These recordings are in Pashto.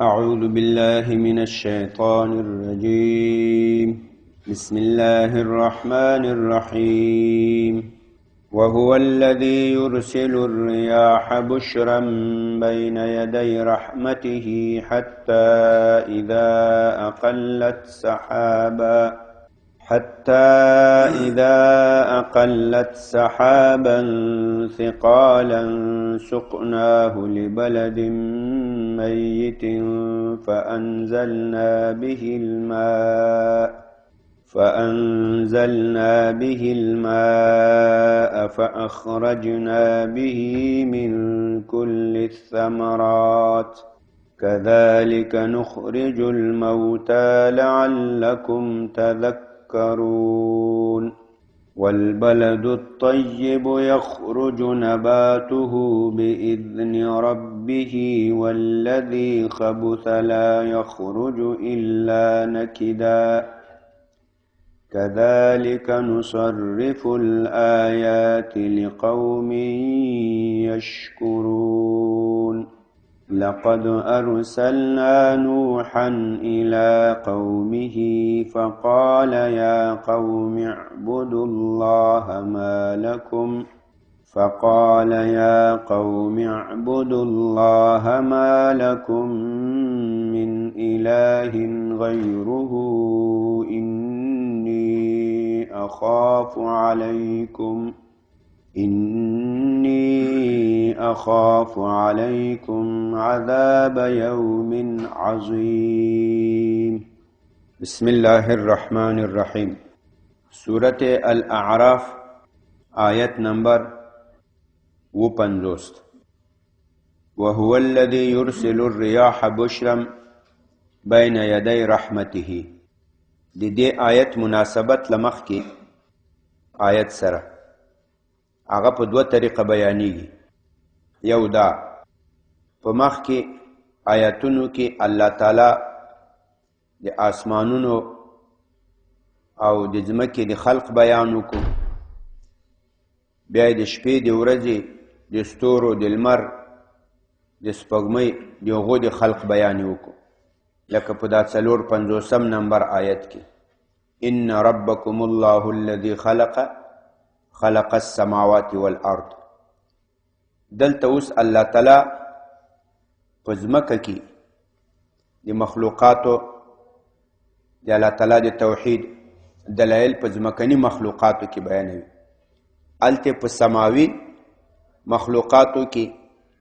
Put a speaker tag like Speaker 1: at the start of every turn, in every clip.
Speaker 1: أعوذ بالله من الشيطان الرجيم. بسم الله الرحمن الرحيم. وهو الذي يرسل الرياح بشرا بين يدي رحمته حتى إذا أقلت سحابا ثقالا سقناه لبلد ميت فأنزلنا به الماء فأخرجنا به من كل الثمرات كذلك نخرج الموتى لعلكم تذكرون. والبلد الطيب يخرج نباته بإذن ربه والذي خبث لا يخرج إلا نكدا كذلك نصرف الآيات لقوم يشكرون. لقد أرسلنا نوحا إلى قومه فقال يا قوم اعبدوا الله ما لكم من إله غيره إني أخاف عليكم عذاب يوم عظيم. بسم الله الرحمن الرحيم. سورة الأعراف آیت نمبر 55. وهو الذي يرسل الرياح بشرا بين يدي رحمته. د دې آیت مناسبت لمخ کې آیت سره هغه په دوه طریقه بیانېږي. یو دا په مخ کې آیاتونو کې الله تعالی د آسمانونو او د ځمکې د خلق بیان وکړو، بیا د شپې د ورځې د ستورو د لمر د سپوږمۍ د هغو د خلق بیان یې وکړو، لکه په دا 54 نمبر آیت کې ان ربکم الله الذي خلق السماوات والارض. دلته اوس الله تعالی په ځمکه کې د مخلوقاتو د الله تعالی د توحید دلایل په ځمکني مخلوقاتو کې بیانوي. هلته په سماوي مخلوقاتو کې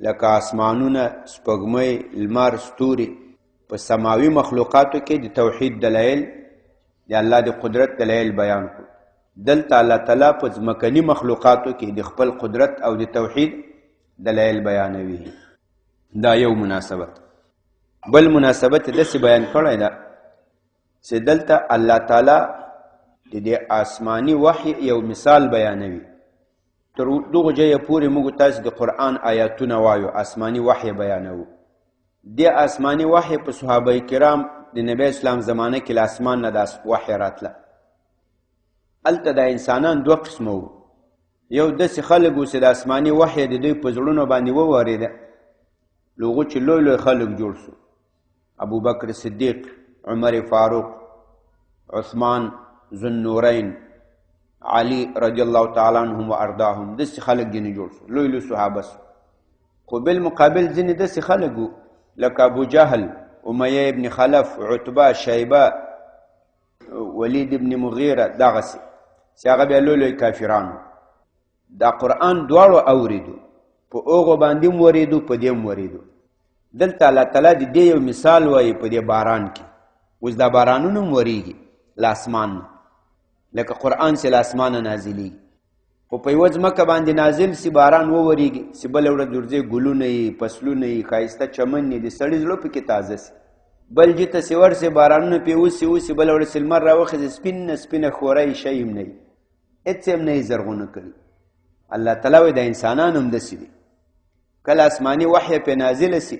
Speaker 1: لکه آسمانونه، سپوږمۍ، لمر، ستوري، په سماوي مخلوقاتو کې د توحید دلایل د الله د قدرت دلایل بیان کړو. دلته الله تعالی په ځمکني مخلوقاتو کې د خپل قدرت او د توحید دلایل بیانوي. دا یو مناسبت. بل مناسبت داسې بیان کړی ده چې دلته الله تعالی د دې آسماني وحی یو مثال بیانوي. تر دغو ځایه پورې موږ تاسې د قرآن آیاتونه وایو، آسماني وحی بیانوو. دې آسماني وحی په صحابه کرام د نبی اسلام زمانه کې له آسمان نه دا وحی راتله. هلته دا انسانان دوه قسمه وو. یو داسې خلک وو چې د آسماني وحی د دوی په زړونو باندې وورېده، له هغو چې لوی لوی خلک جوړ سو، ابوبکر صدیق، عمر فاروق، عثمان ذوالنورین، علی رضی الله تعالی عنهم و ارداهم، داسې خلک ځینې جوړ سو، لوی لوی صحابه سو. خو بالمقابل ځینې داسې خلک وو لکه ابو جهل، امیه ابن خلف، عتبه، شیبه، ولید ابن مغیره، دغسې چې هغه بیا لوی لوی کافران وو. دا قرآن دواړو اورېدو، په هغو باندې هم ورېدو، په دې هم ورېدو. دلته الله تعالی د دې یو مثال وایي په دې باران کې. اوس دا بارانونه هم ورېږي له اسمان نه، لکه قرآن چې له اسمانه نازلېږي، خو په یوه ځمکه باندې نازل سي باران وورېږي چې بله ورځ ورځې ګلونه یي، فصلونه یي، ښایسته چمن یي، د سړي زړه پکې تازه سي. بل جي ته چې ورسې بارانونه پرې وسي وسي، بله ورځ چې لمر راوخېږي سپینه سپینه ښوره یې شی هم نه وي، هېڅ یې هم نه یي زرغونه کړي. الله تعالی وایي دا انسانان هم داسې دي، کله آسماني وحی پرې نازله سي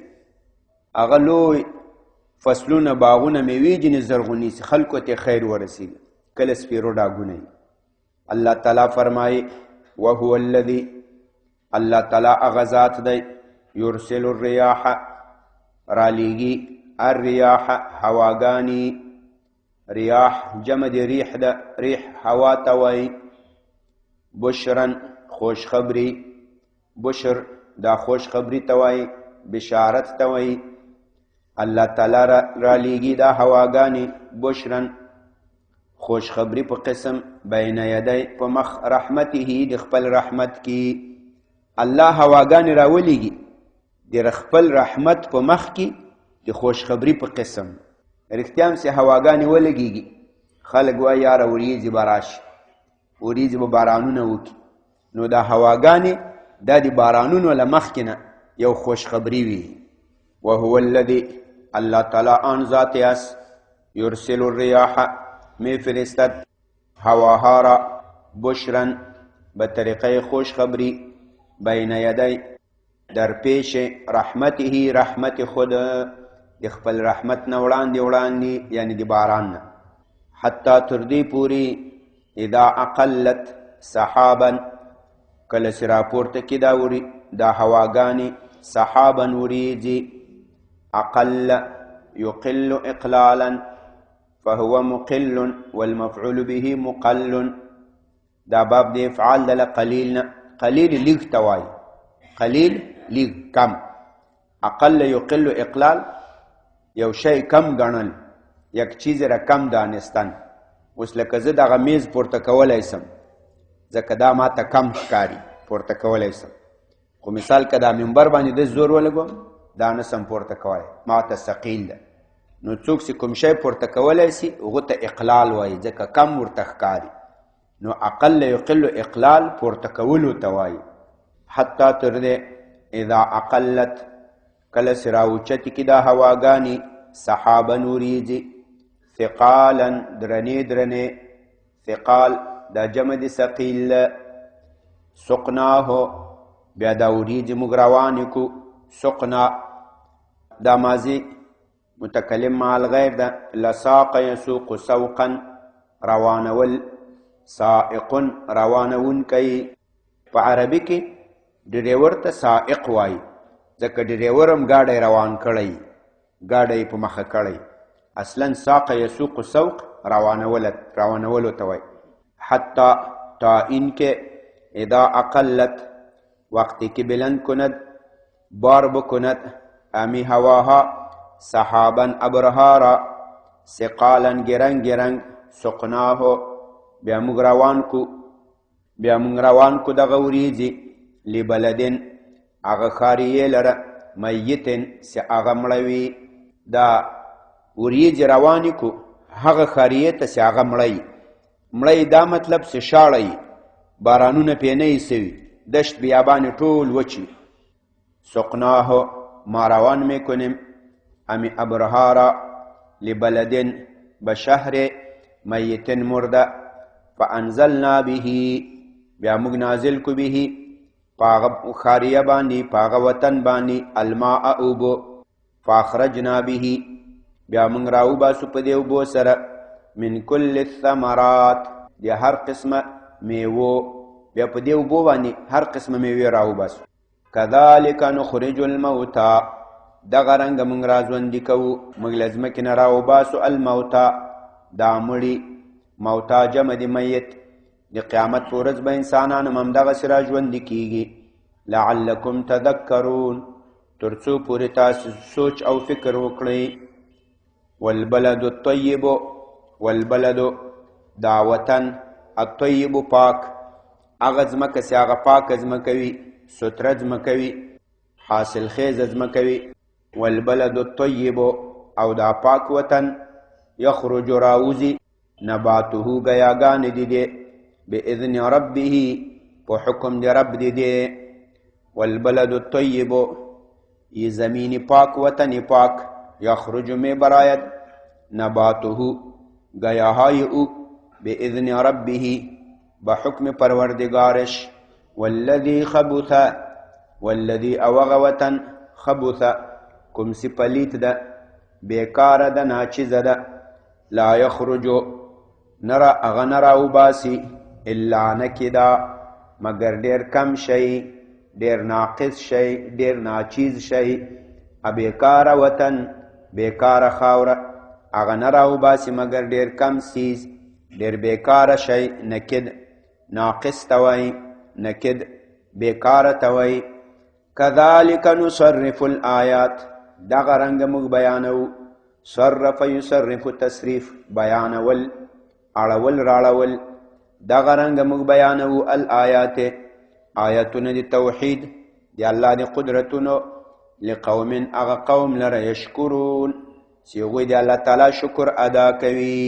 Speaker 1: هغه لوی فصلونه باغونه میوې ځینې زرغونې سي، خلکو ته خیر ورسېږي، کله سپېرو ډاګونه وي. الله تعالی فرمایي وهو الذي، الله تعالی هغه ذات دی، یرسل الریاح، رالیږي الرياح هواګانی. ریاح جمع دی ریح ده، ریح هوا ته وایي. بشرا خوشخبری، بشر دا خوشخبری ته وایي، بشارت ته وایي. الله تعالی را لیږي دا هواګانې بشرا خوشخبری په قسم بین یدی په مخ رحمته د خپل رحمت کې. الله هواګانې راولیږي د خپل رحمت په مخ کې د خوشخبری په قسم. رښتیا هم چې هواګانې ولګېږي، خلک وایي یاره وریځې به راشي، وریځې به بارانونه وکړي. نو دا هواګانې دا د بارانونو له مخکې نه یو خوشخبری وي. وهو الذي الله تعالی آن ذات است یرسل الریاح می فرستد هواها را بشرا به طریقه خوشخبری بین یدی در پیش رحمته رحمت خود، د خپل رحمت نه وړاندې وړاندې، یعنی د باران نه، حتی تر دې پورې اذا اقلت سحابا کله چې راپورته کړي دا وري دا هواګانې سحابا وریځې. اقل يقل اقلالا فهو مقل والمفعول به مقل. دا باب د افعال د قلیل نه، قلیل لیږ ته وایي، قلیل لیږ کم. اقل یقل اقلال یو شی کم ګڼل، یک چیز را کم دانستن. اوس لکه زه دغه میز پورته کولی سم، ځکه دا ماته کم ښکاري، پورته کولی سم. خو مثال که دا منبر باندې د زور ولګوم دا نه سم پورته کولی، ماته ثقیل ده. نو څوک چې کوم شی پورته کولی سي هغه ته اقلال وایي، ځکه کم ورته ښکاري. نو اقل یقل اقلال پورته کولو ته وایي. حتی تر دې اذا اقلت کله چې راوچتې کړي دا هواګانې سحابا وریځې ثقالا درنې درنې. ثقال دا جمع د ثقیل. سقناه بیا دا وریځې موږ روانې کړو. سقنا دا ماضي متکلم مع الغیر ده، لساق یسوق سوقا روانول، سائق روانوونکی. په عربي کې ډریور ته سائق وایي، ځکه ډریور هم ګاډی روان کړی، ګاډی یې په مخه کړی. اصلا ساق یسوق سوق روانولو ته وایي. حتی تا اینکه اذا اقلت وقتی که بلند کند بار بکند امی هواها سحابا ابرها را ثقالا ګرنګ ګرنګ سقناه بیا موږ روان کو، بیا موږ روان کو دغه وریځې لبلدن هغه ښاریې لره میتن چې هغه مړه وي. دا وریځې روانې کو هغه ښاریې ته چې هغه مړه وي. مړه یې دا مطلب چې شاړه وي، بارانونه پرې نه یې سوي، دشت بیابان ټول وچ وي. سقناه ما روان میکنیم امی ابرها را لبلدن بشهر میتن مرده فانزلنا به بیا موږ نازل کو به په هغه ښاریه باندې، په هغه وطن باندې الماء اوبو. فاخرجنا به بیا موږ راوباسو په دې اوبو سره من کل الثمرات د هر قسمه میوو. بیا په دې اوبو باندې هر قسمه میوې راوباسو. کذالک نخرج الموتی دغه رنګه موږ را ژوندي کوو، موږ له ځمکې نه راوباسو الموتی دا مړي. موتا جمع د میت، د قیامت په ورځ به انسانان هم همدغسې را ژوندي کیږي. لعلکم تذکرون تر څو پورې تاسو سوچ او فکر وکړئ. والبلد الطیب والبلد دا وطن الطیب پاک، هغه ځمکه چې هغه پاکه ځمکه وي، ستره ځمکه وي، حاصل خیزه ځمکه وي. والبلد الطیب او دا پاک وطن یخرج راوځي نباته ګیاګانې دي دي باذن ربه په حکم د رب دي دي. والبلد الطیب ای زمین پاک وطن پاک یخرج می براید نباته گیاهای او باذن ربه به حکم پروردگارش. والذی خبث والذی اوغه وطن خبث کوم سی پلیت ده، بیکاره ده، ناچیزه ده، لا یخرج نرا هغه نه راوباسي الا نکدا مګر ډېر کم شی، ډېر ناقص شی، ډېر ناچیز شی. بیکاره وطن بیکاره خاوره هغه نه راوباسي مګر ډېر کم څیز، ډېر بیکاره شی. نکد ناقص ته وایي، نکد بیکاره ته وایي. کذالک نصرف الآیات، دغه رنګ موږ بیانوو. صرف یصرف تصریف، بیانول، اړول راړول. دغه رنګ موږ بیانوو الآیات، آیاتونه د توحید، د الله د قدرتونو، لقوم هغه قوم لره یشکرون، چې هغوی د الله تعالی شکر ادا کوي.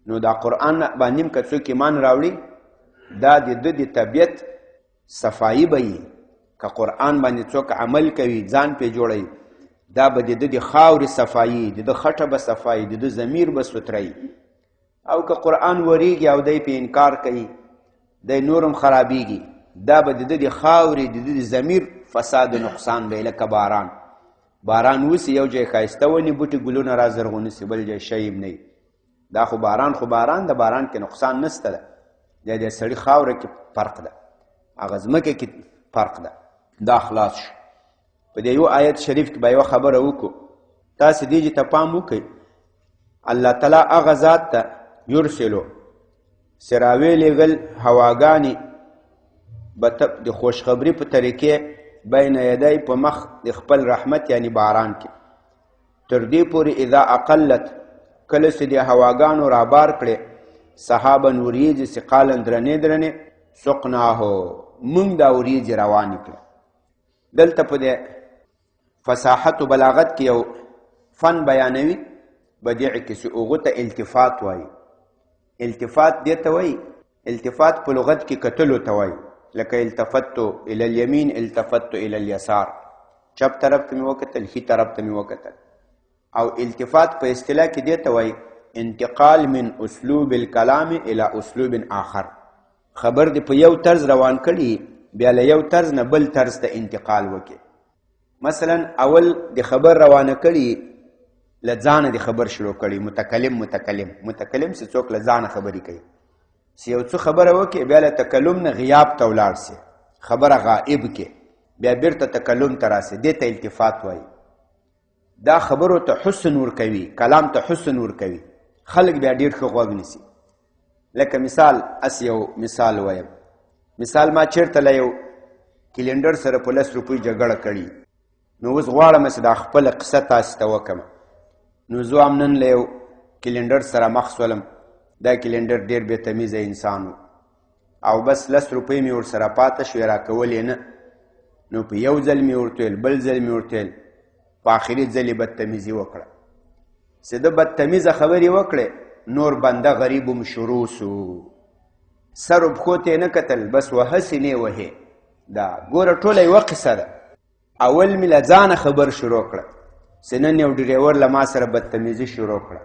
Speaker 1: نو دا قرآن باندې هم که څوک ایمان راوړي، دا د ده د طبیعت صفایي به وي. که قرآن باندې څوک عمل کوي، ځان پرې جوړوي، دا به د ده د خاورې صفایي، د ده خټه به صفایي، د ده ضمیر به ستروي. او که قرآن وریږي او دی پې انکار کوي، دی نور هم خرابیږي، دا به د ده د خاورې، د ده د ضمیر فساد و نقصان به، لکه باران. باران وسي، یو ځای ښایسته ونې بوټي ګلونه را زرغونه سي، بل ځای شی هم نه وي. دا خو باران خو باران ده، باران کې نقصان نسته ده، دا د سړي خاوره کې فرق ده، هغه ځمکه کې فرق ده. دا خلاص شو. په دې یو آیت شریف کې به یوه خبره وکړو، تاسې دې ته پام وکړئ. الله تعالی هغه ذات ته یرسلو چې راویې لېږل هواګانې د خوشخبري په طریقې بین یدی، په مخ د خپل رحمت یعنی باران کې، تر دې پورې اذا اقلت، کله چې د هواګانو رابار کړې سحابا وریځې ثقالا درنې درنې، سقناه، مونږ دا وریځې روانې کړې. دلته په دې فصاحت و بلاغت کې یو فن بیانوي بدیع کې، چې هغو ته التفات وایي. التفات دې ته وایي، التفات په لغت کې کتلو ته وایي، لکه التفت الی الیمین، التفت الی الیسار، چپ طرف ته مې وکتل، ښي طرف ته مې وکتل. او التفات په اصطلاح کې دې ته وایي انتقال من اسلوب الکلام الی اسلوب آخر. خبر دې په یو طرز روان کړي، بیا له یو طرز نه بل طرز ته انتقال وکړي. مثلا اول د خبر روانه کړي، له ځانه د خبر شروع کړي، متکلم متکلم متکلم چې څوک له ځانه خبرې کوي، چې یو څه خبره وکړي، بیا له تکلم نه غیاب ته ولاړ سي، خبره غائب کړي، بیا بیرته تکلم ته راسي، دې ته التفات وایي. دا خبرو ته حسن ورکوي، کلام ته حسن ورکوي، خلک بیا ډېر ښه غوږ نیسي. لکه مثال، اس یو مثال وایم. مثال ما چېرته له یو کلینډر سره په 10 روپۍ جګړه کړي، نو اوس غواړم چې دا خپله قصه تاسې ته وکړم. نو زه هم نن له یو کلینډر سره مخ سولم. دا کلینډر ډېر بې تمیزه انسان و، او بس 10 روپۍ مې ورسره پاته شوې، راکولې نه. نو په یو ځل مې ورته ویل، بل ځل مې ورته ویل، په آخري ځل یې بدتمیزي وکړه. چې ده بدتمیزه خبرې وکړې، نور بنده غریب هم شروع سو، سر و پښو ته یې نه کتل، بس وهسې نه وهې. دا ګوره ټوله یوه قصه ده. اول مې له ځانه خبر شروع کړه، چې نن یو ډریور له ما سره بدتمیزي شروع کړه.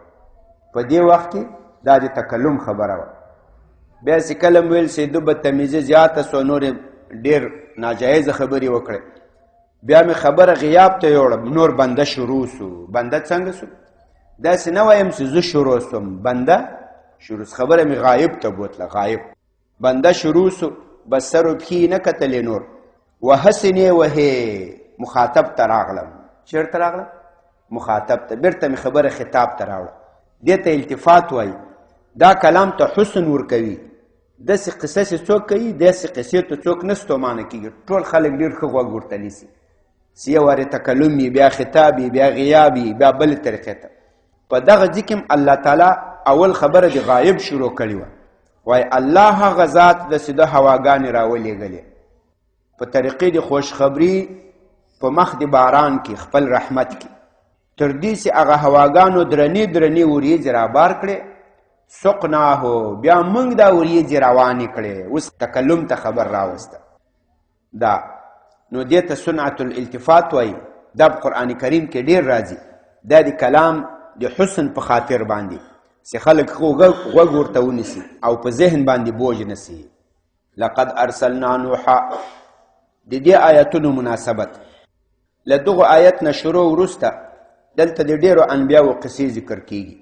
Speaker 1: په دې وخت کې دا د تکلم خبره وه. بیا چې کله مې ویل چې ده بدتمیزي زیاته سوه، نور یې ډېر ناجایزه خبرې وکړې، بیا مې خبره غیاب ته یوړه، نور بنده شروع سو. بنده څنګه سو؟ داسې نه وایم چې زه شروع سوم، بنده شروع سو، خبره مې غایب ته بوتله، غایب بنده شروع سو، بس سر و پښې یې نه کتلې، نور وهسې نه وهې. مخاطب ته راغلم. چېرته راغلم؟ مخاطب ته. بیرته مې خبره خطاب ته راوړه. دې ته التفات وایي. دا کلام ته حسن ورکوي. داسې قصه چې څوک کوي، داسې قصې ته څوک نه ستومانه کېږي، ټول خلک ډېر ښه غوږ ورته نیسي. چې یو وارې تکلم وي، بیا خطاب وي، بیا غیاب وي، بیا بلې طریقې ته. په دغه ځای کې هم الله تعالی اول خبره د غایب شروع کړې وه. وایي الله هغه ذات ده چې ده هواګانې راولېږلې په طریقې د خوشخبري په مخ د باران کې، خپل رحمت کې، تر دې چې هغه هواګانو درنې درنې وریځې رابار کړې، سقناه، بیا موږ دا وریځې روانې کړې. اوس تکلم ته خبر راوسته دا، نو دې ته صنعت الالتفات وایي. دا په قرآن کریم کې ډېر راځي. دا د کلام د حسن په خاطر باندې چې خلک غوږ ورته ونیسي او په ذهن باندې بوج نه سي. لقد ارسلنا نوحا، د دې آیتونو مناسبت له دغو آیت نه شروع وروسته دلته د ډېرو انبیاوو قصې ذکر کیږي،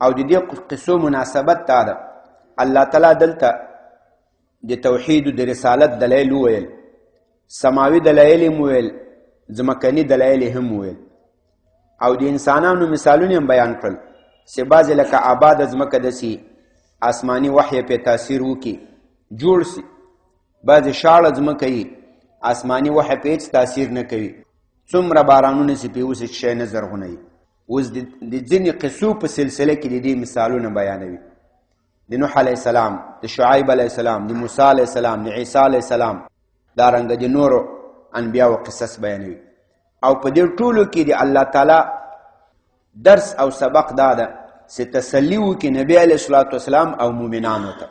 Speaker 1: او د دې قصو مناسبت دا ده، الله تعالی دلته د توحید د رسالت دلایل وویل، سماوي دلایل یې وویل، ځمکني دلایل یې هم وویل. او د انسانانو مثالونه هم بیان کړل چې بعضې لکه آباده ځمکه دسي آسماني وحی پې تاثیر وکړي جوړ سي، بعضې شاړه ځمکه یي آسماني وحی پې هېڅ تاثیر نه کوي، څومره بارانونه چې پې وسي چې شی نه زرغونوي. اوس د ځینې قصو په سلسله کې د دې مثالونه بیانوي، د نوح علیه السلام، د شعیب علیه السلام، د موسی علیه السلام، د عیسی علیه السلام، دارنګه د نورو انبیاو قصص بیانوي. او په دې ټولو کې د الله تعالی درس او سبق دا ده چې تسلی وکړي نبی علیه الصلاة والسلام او مؤمنانو ته،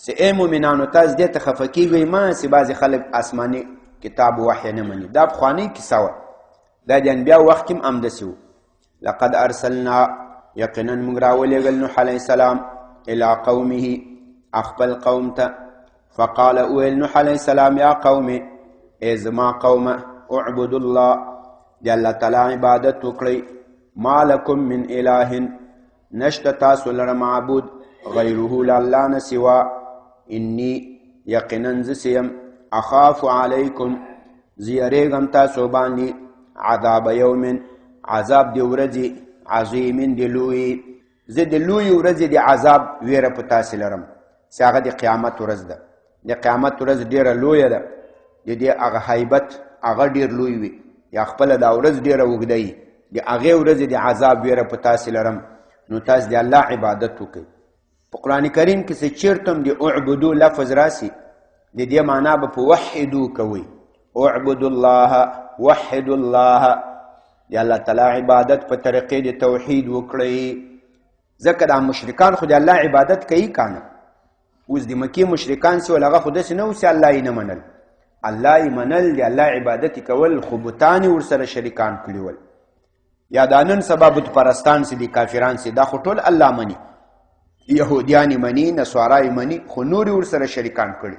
Speaker 1: چې ای مؤمنانو تاسو دې ته خفه کېږئ مه چې بعضې خلک آسماني کتاب وحی نه مني. دا پخوانۍ کیسه وه، دا د انبیاو وخت کې هم همداسې وو. لقد ارسلنا، یقینا موږ راولېږل نوح علیه السلام الی قومه، خپل قوم ته. فقال، وویل نوح علیه السلام، یا قوم، ای زما قومه، اعبدوا الله، د الله تعالی عبادت وکړئ، ما لکم من اله، نشته تاسو لره معبود غیره له الله نه سوا، انی، یقینا زه څه یم، اخاف علیکم، زه یریږم تاسو باندې، عذاب یوم، عذاب د ورځې، عظیم، د لوی، زه د لوی ورځې د عذاب ویره په تاسې لرم چې هغه د قیامت ورځ ده. د قیامت ورځ ډېره لویه ده، د دې هغه هیبت هغه ډېر لوی وي، یا خپله دا ورځ ډېره اوږده وي، د هغې ورځې د عذاب ویره په تاسې لرم، نو تاسې د الله عبادت وکړئ. په قرآن کریم کې چې چېرته هم د اعبدو لفظ راسي، د دې معنا به په وحدو کوئ، اعبدوا الله، وحدوا الله، د الله تعالی عبادت په طریقې د توحید وکړئ. ځکه دا مشرکان خو د الله عبادت کوي که نه؟ اوس د مکې مشرکان چې ول هغه خو داسې نه وو چې الله یې نه منل، الله یې منل، د الله عبادت یې کول، خو بتان یې ورسره شریکان کړي ول. یا دا نن سبا بت پرستان چې دي، کافران چې، دا خو ټول الله مني، یهودیان یې مني، نصارا یې مني، خو نور یې ورسره شریکان کړي.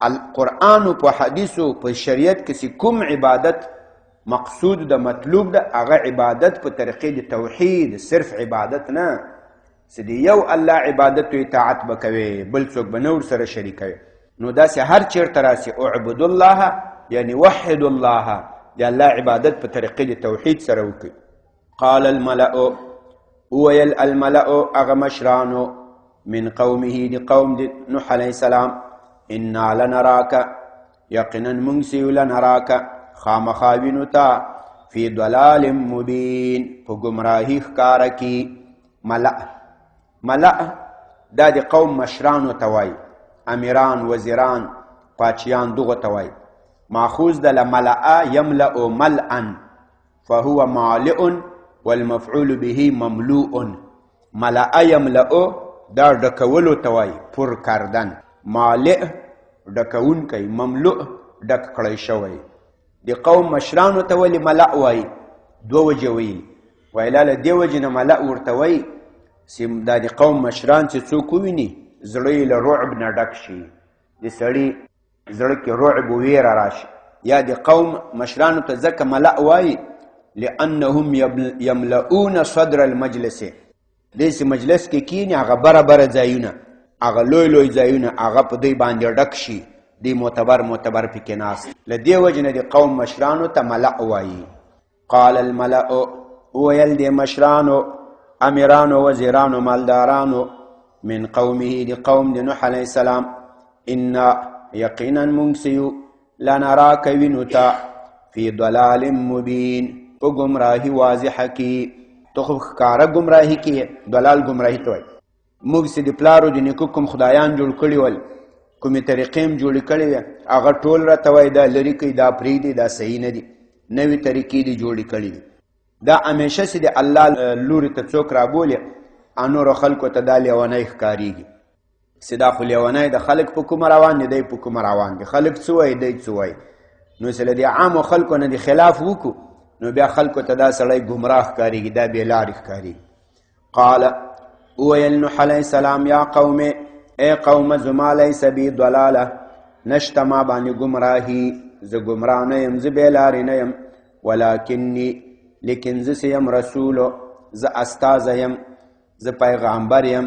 Speaker 1: القرآن په حدیثو په شریعت کې چې کوم عبادت مقصود ده، مطلوب ده، هغه عبادت په طریقې د توحید، صرف عبادت نه، چې د یو الله عبادت او اطاعت به کوي، بل څوک به نه ورسره شریکوي. نو داسې هر چېرته راسي اعبد الله، یعنی وحد الله، د الله عبادت په طریقې د توحید سره وکړي. قال الملأ، وویل الملأ هغه مشرانو، من قومه، د قوم د نوح علیه السلام، انا لنراک، یقینا مونږ سیو لنراک، خامخا وینو تا، فی ضلال مبین، په ګمراهي ښکاره کی. ملأ، ملأ دا د قوم مشرانو ته وایي، امیران، وزیران، پاچیان دغو ته وایي. ماخوذ ده له ملأ یملأ ملأ، فهو مالئ والمفعول به مملوء. ملأ یملأ دا ډکولو ته وایي، پر کردن. مالئ ډکوونکی، مملوء ډک کړی شوی. د قوم مشرانو ته ولې ملأ وایي؟ دوه وجې ویلي. ویلا له دې وجې نه ملأ ورته وایي چې دا د قوم مشران چې څوک وویني زړه یې له رعب نه ډک شي، د سړي زړه کې رعب ویره راشي. یا د قوم مشرانو ته ځکه ملأ وایي لأنهم یملؤون صدر المجلس، داسې مجلس کې کینې هغه بره بره ځایونه، هغه لوی لوی ځایونه، هغه په دوی باندې ډک شي، دوی معتبر معتبر پکې ناست. له دې وجې نه د قوم مشرانو ته ملأ وایي. قال الملأ، وویل دې مشرانو، امیرانو، وزیرانو، مالدارانو، من قومه، د قوم د نوح علیه السلام، انا، یقینا مونږ سیو، لنراک، وینو تا، فی ضلال مبین، په ګمراهي واضحه کې. ته خو ښکاره ګمراهي کې، ضلال ګمراهي ته وایي. موږ چې د پلارو د نیکو کوم خدایان جوړ کړي ول، کومې طریقې هم جوړې کړې وې، هغه ټول راته وایي دا لرې کوي، دا پرېږدي، دا صحیح نه دي، نوې طریقې دي جوړې کړې دي. دا همیشه چې د الله لوري ته څوک رابولي، نورو خلکو ته دا لیونی ښکارېږي چې دا خو لیونی د خلک په کومه روان دي، دی په کومه روان دي، خلک څه وایي، دی څه وایي. نو چې له دې عامو خلکو نه د خلاف وکړو، نو بیا خلکو ته دا سړی ګمراه ښکارېږي، دا بې لارې ښکارېږي. قال، وویل نوح علیه السلام، یا قوم، ای قوم زما، لیس بی ضلاله، نشته ما باندې ګمراهي، زه ګمراه نه یم، زه بې لارې نه یم، ولکني، لیکن زه څه یم، رسول، زه استازی یم، زه پیغامبر یم،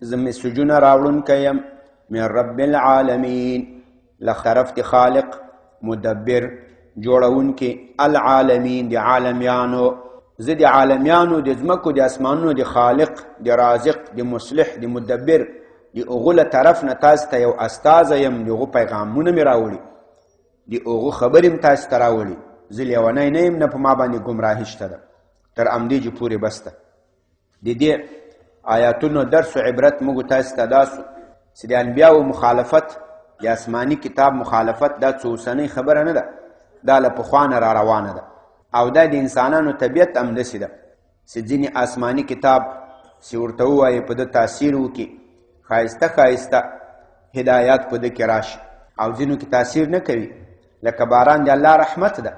Speaker 1: زه مسجونه راوړونکی یم، من رب العالمین، له طرف د خالق مدبر جوړونکي، العالمین، د عالمیانو. زه د عالمیانو، د ځمکو، د اسمانونو د خالق، د رازق، د مصلح، د مدبر، د هغو له طرف نه تاسو ته یو استازی یم. د هغو پیغامونه مې راوړي، د هغو خبرې مې تاسو ته راوړي. زه لیونی نه یم، نه په ما باندې ګمراهي شته ده. تر همدې جې پورې بس ده. د دې آیاتونو درس و عبرت موږ تاسو ته دا سو چې د انبیاو مخالفت، د آسماني کتاب مخالفت، دا څه اوسنۍ خبره نه ده، دا له پخوا نه را روانه ده. او دا د انسانانو طبیعت هم داسې ده چې ځینې آسماني کتاب چې ورته ووایې په ده تاثیر وکړي، ښایسته ښایسته هدایات په ده کې راشي، او ځینو کې تاثیر نه کوي. لکه باران د الله رحمت ده،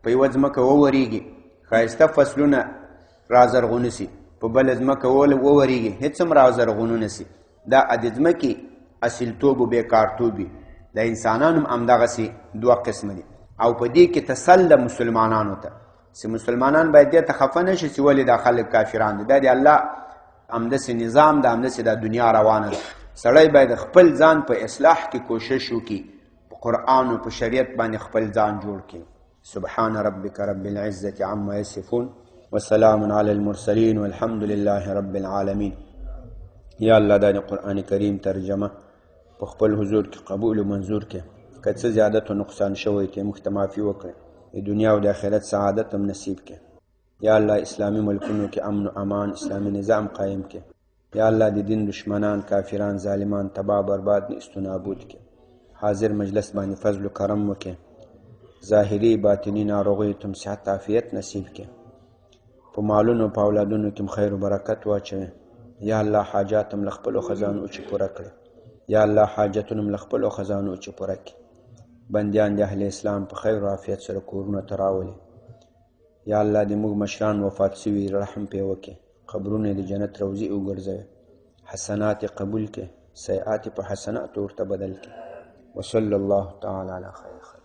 Speaker 1: په یوه ځمکه وورېږي، ښایسته فصلونه را زرغونه سي، په بله ځمکه وورېږي، هېڅ هم را زرغونه نه سي. دا د ځمکې اصیلتوب او بېکارتوب وي. د انسانانو هم همدغسې دوه قسمه دي. او په دې کې تسل ده مسلمانانو ته چې مسلمانان باید دې ته خفه نه شي چې ولې دا خلک کافران دي. دا د الله همداسې نظام ده، همداسې دا دنیا روانه ده. سړی باید خپل ځان په اصلاح کې کوشش وکړي، په قرآن او په شریعت باندې خپل ځان جوړ کړي. سبحان ربك رب العزة عما يصفون وسلام على المرسلين والحمد لله رب العالمين. یا الله دا د قرآن کریم ترجمه په خپل حضور کې قبول او منظور کړي. که څه زیادت او نقصان شوی ته موږ ته معافي وکړي، د دنیا او د آخرت سعادت هم نصیب کړي. یا الله اسلامي ملکونو کې امن و امان، اسلامي نظام قایم کړي. یا الله د دین دشمنان، کافران، ظالمان تباه برباد، نیست و نابود کړي. حاضر مجلس باندې فضل و کرم وکړي، ظاهري باطني ناروغیو ته هم صحت عافیت نصیب کړي، په مالونو په اولادونو کې هم خیر و برکت واچوي. یا الله حاجات هم له خپلو خزانو چې پوره کړي. یا الله حاجتونه هم له خپلو خزانو چې پوره کړي. بندیان د اهل اسلام په خیر و عافیت سره کورونه ته راولي. یا الله د موږ مشران وفات سوي رحم پې وکړي، قبرونه د جنت روضې وګرځوي، حسنات یې قبول کړي، سیئات یې په حسناتو ورته بدل کړي. وصلی الله تعالی علی خیر خلق.